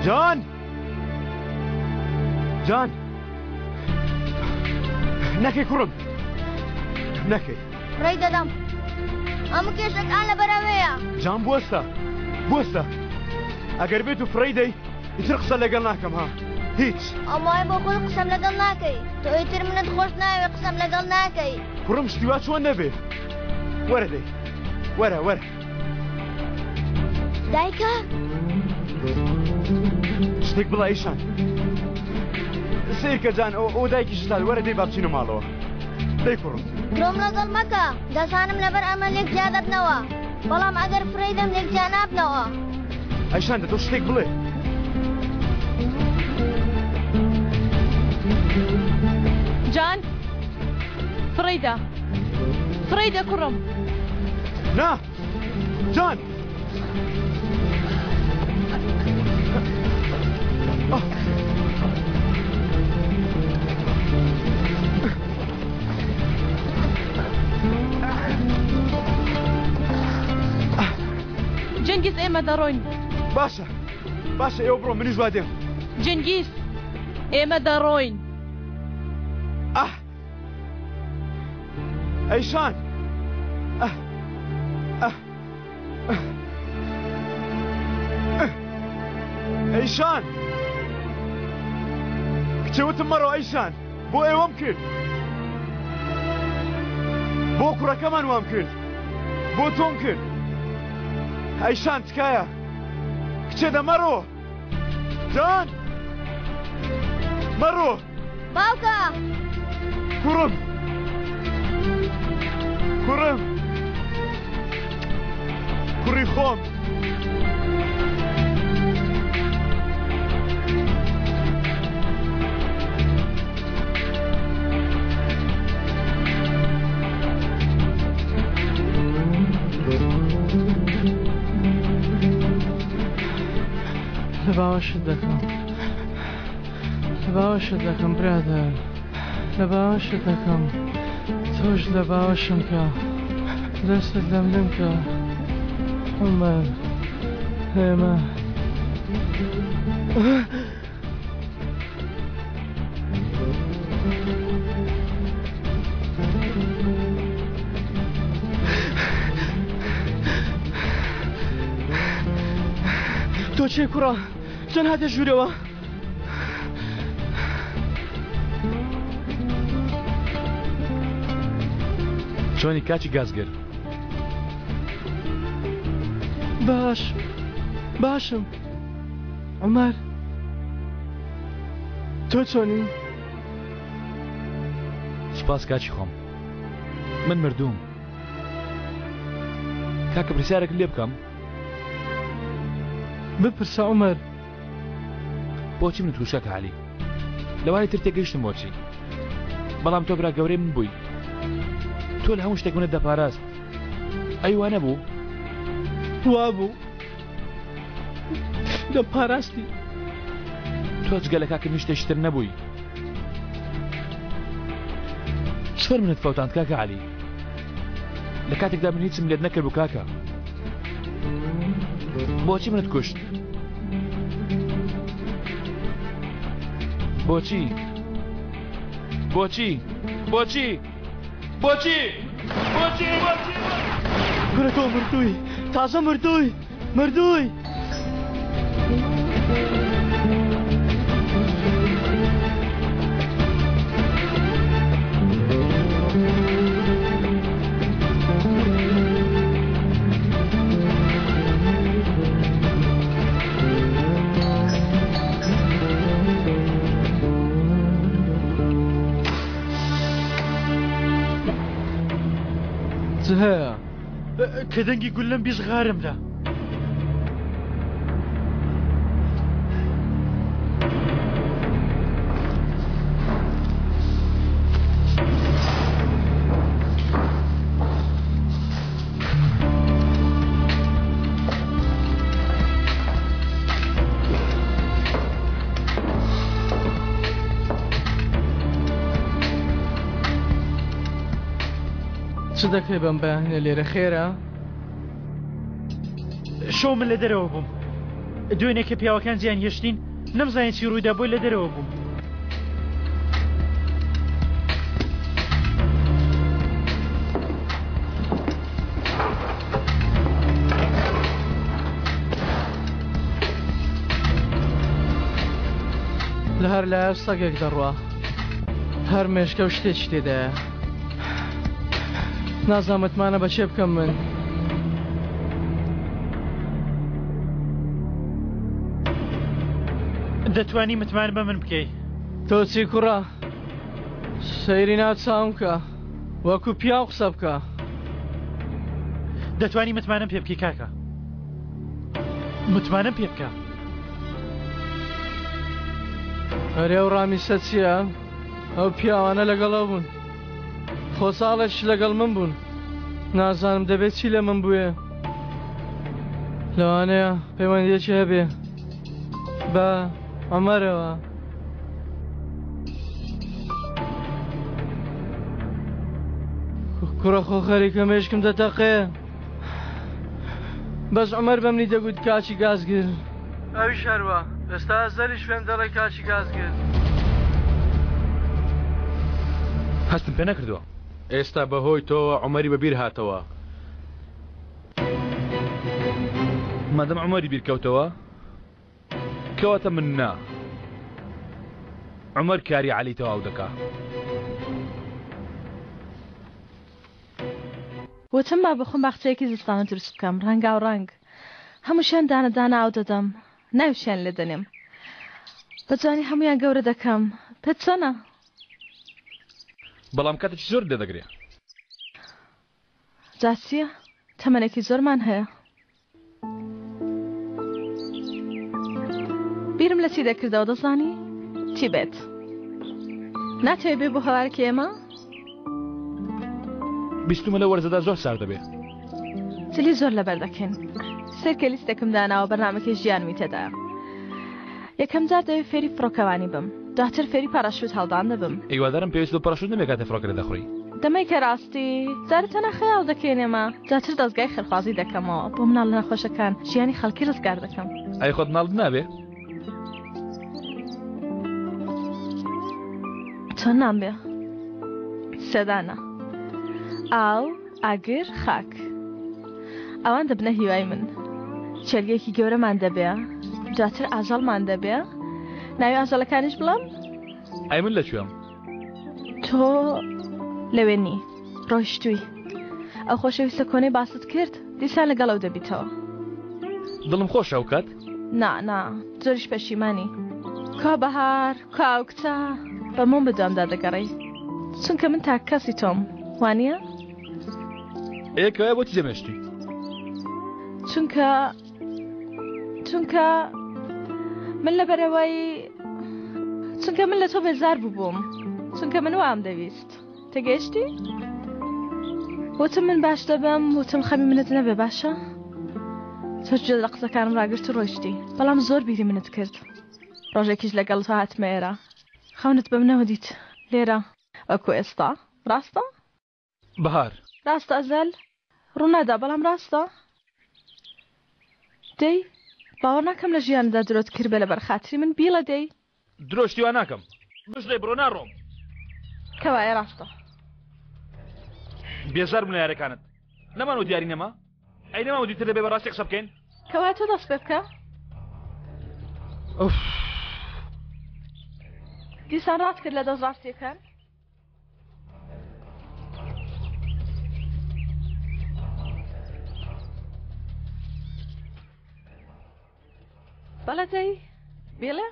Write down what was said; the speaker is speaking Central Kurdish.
جان جان نەکەی کوڕم نەکەی ڕێی دەدەم هەموو کێشەکان لەبەرەوەیە جان بوەستە بوەستە ئەگەر بێت و فڕێی دەی ئیتر قسە لەگەڵ ناکەم ها هیچ ئەمای بۆ خۆت قسەم لەگەڵ ناکەی تۆ ئیتر منت خۆش ناوێ قسەم لەگەڵ ناکەی کوڕم شتی وا چۆن نەبێ وەرە دەی وەرە وەرە دایکە شتێک بڵێ ئیشان سیرکە جان ئەو ئەو دایکی شتال وەرە دەی با بچینە ماڵەوە دەی کوڕم درۆم لەگەڵ مەکە دەزانم لەبەر ئەمە لێک جیا دەبنەوە بەڵام ئەگەر فرەی دەم لێک جیا نابنەوە. ئەیشان دە تۆ شتێک بڵێ. جان فڕێیدە فڕێیدە کوڕم. نا جان. جەنگیز ئێمە دەڕۆین. باشە باشە ئێوە بڕۆ منیش وا دێم. جەنگیز ئێمە دەڕۆین. ئاه ئەیشان ئاه ئاه ئەیشان کچێ وتم مەڕۆ ئەیشان بۆ ئێوەم کرد بۆ کوڕەکەمان وام کرد بۆ تۆم کرد ئەیشان تکایە کچێ دەمەڕۆ جان مەڕۆ باوکە کوڕم کوڕم کوڕی خۆم لە باوەشت دەکەم لە باوەشت دەکەم برادەر لە باوەشت دەکەم تۆش لە باوەشم کە دەستت لەملم کە عومەر ئێمە تۆ چێ کوڕە چۆن هاتە ژوورەوە؟ چۆنی کاچی گازگر؟ باش باشم عومەر تۆ چۆنی؟ سوپاس کاچی خۆم من مردووم کاکە پرسیارێک لێ بکەم بپرسە عومەر بۆچی منت کوشت کاکە عەلی لەوانی تر تێگەیشتم بۆچی بەڵام تۆ برا گەورەی من بووی تۆ لە هەموو شتێک منت دەپاراست ئەی وا نەبوو وا بوو دەمپاراستی تۆ جگە لە کاکم هیچ شتێکی تر نەبووی چۆن منت فەوتاند کاکە عەلی لە کاتێکدا من هیچم لێت نەکرد بوو کاکە بۆچی منت کوشت بۆچی بۆچی بۆچی بۆچی بۆچی بۆچی کورە تۆ مردووی تازە مردووی مردووی. چ هەیە؟ کە دەنگی گوللەم 20 غارم دا. چ دەکەی بەم بەیانە لێرە خێرە؟ شەو من لە دەرەوە بووم. دوێنێ کە پیاوەکان جیان هێشتین نەمزانی چی ڕوویدا بۆی لە دەرەوە بووم. لە هەر لایە سەگێک دەڕوا هەر مێشکە و شتێکی تێدایە نازانم متمانە بە چێ بکەم من. دەتوانی متمانە بە من بکەی. تۆ چی کوڕە سەیری ناو چاوم بکە وەکو پیاو قسە بکە. دەتوانی متمانەم پێ بکەی کاکە متمانەم پێ بکە. ئەرێ ئەو ڕامیسە چییە؟ ئەو پیاوانە لەگەڵ ئەو بوون خۆ ساڵێکیش لەگەڵ من بوون نازانم دەبێت چی لە من بوێ لەوانەیە پەیوەندیەکی هەبێ بە عمەرەوە. کوڕە خۆ خەریکە مێشکم دەتەقێ بەس عمەر بەمنی دەگوت کاچی گازگر ئەویش هەروا ئێستا زەلیش پێم دەڵێ کاچی گازگر. هەستم پێ نەکردووە. ئێستا بەهۆی تۆوە عومەری بەبیر هاتەوە. مادەم عومەری بیر کەوتەوە کەواتە من نا. عومەر کاری عەلی تەواو دەکا. وتم با بەخۆم باخچەیەکی زستانە دروست بکەم ڕەنگاو ڕەنگ هەمووشیان دانە دانە ئاو دەدەم ناویشیان لێ دەنێم بە جوانی هەموویان گەورە دەکەم پێت چۆنە؟ بەڵام کاتێکی زۆرت لێ دەگرێ. جا چییە؟ تەمەنێکی زۆرمان هەیە. بیرم لە چی دەکردەوە دەزانی؟ چی بێت؟ ناتەوێ بێ بۆ هەوارکی ئێمە؟ بیستومە لە وەرزەدا زۆر سارد دەبێ. جلی زۆر لەبەر دەکەین. سەیرکە لیستێکم داناوە بەرنامەکەی ژیانمی تێدایە. یەکەم جار دەوێ فێری فڕۆکەوانی بم. دواتر فێری پاراشوت هەڵدان دەبم. هیوادارم پێویست بە پاراشوت نەبێ کاتێ فڕۆکە لێ دەخوڕی. دەمەی کە ڕاستی جارێ تەنها خەیاڵ دەکەین ئێمە. دواتر دەزگای خێرخوازی دەکەمەوە بۆ مناڵە نەخۆشەکان ژیانی خەڵکی ڕزگار دەکەم. ئەی خۆت مناڵت نابێ؟ چۆن نامبێ؟ سێدانە ئاو ئاگر خاک ئەوان دەبنە هیوای من چێلگێکی گەورەمان دەبێ دواتر ئاژەڵمان دەبێ ناوی ئاژەڵەکانیش بڵم ئەی من لەکوێم؟ تۆ لەوێ نی ڕۆیشتووی ئەو خۆشەویستە کۆنەی باست کرد دیسان لەگەڵ ئەو دەبیتەوە. دڵم خۆشە ئەو کات؟ نا نا زۆریش پەشیمانی. کوا بەهار کوا ئەو کچە بە مۆم بەدوامدا دەگەڕێی چونکە من تاکە کەسی تۆم وانییە؟ ئێ کەوایە بۆچی جێمهێشتی؟ چونکە چونکە من لەبەرەوەی چونکە من لە تۆ بێزار بووبووم چونکە من وام دەویست تێگەیشتی؟ وتم من باش دەبم وتم خەمی منت نەبێ باشە تۆش گوێت لە قسەکانم ڕاگرت و ڕۆیشتی بەڵام زۆر بیری منت کرد ڕۆژێکیش لەگەڵ تۆ هاتمە ئێرە خەونت بە منەوە دیت لێرە وەکو ئێستا ڕاستە؟ بەهار. ڕاستە ئەزەل؟ ڕوونادا بەڵام ڕاستە؟ دەی باوەڕ ناکەم لە ژیانتدا درۆت کردبێ لەبەر خاتری من بیڵێ دەی. درۆ شتی وا ناکەم. بشڵێ بڕۆ ناڕۆم. کەوایە ڕاستە. بێزار بووم لە یارەکانت. نەمان و دیاری نەما؟ ئەی نەما و دیتر دەبێ بەڕاستی قسە بکەین؟ کەوایە تۆ دەست پێ بکە. ئوف. دیسان ڕات کرد لە دەست ڕاستیەکان؟ بەڵێ دەی بێڵێ.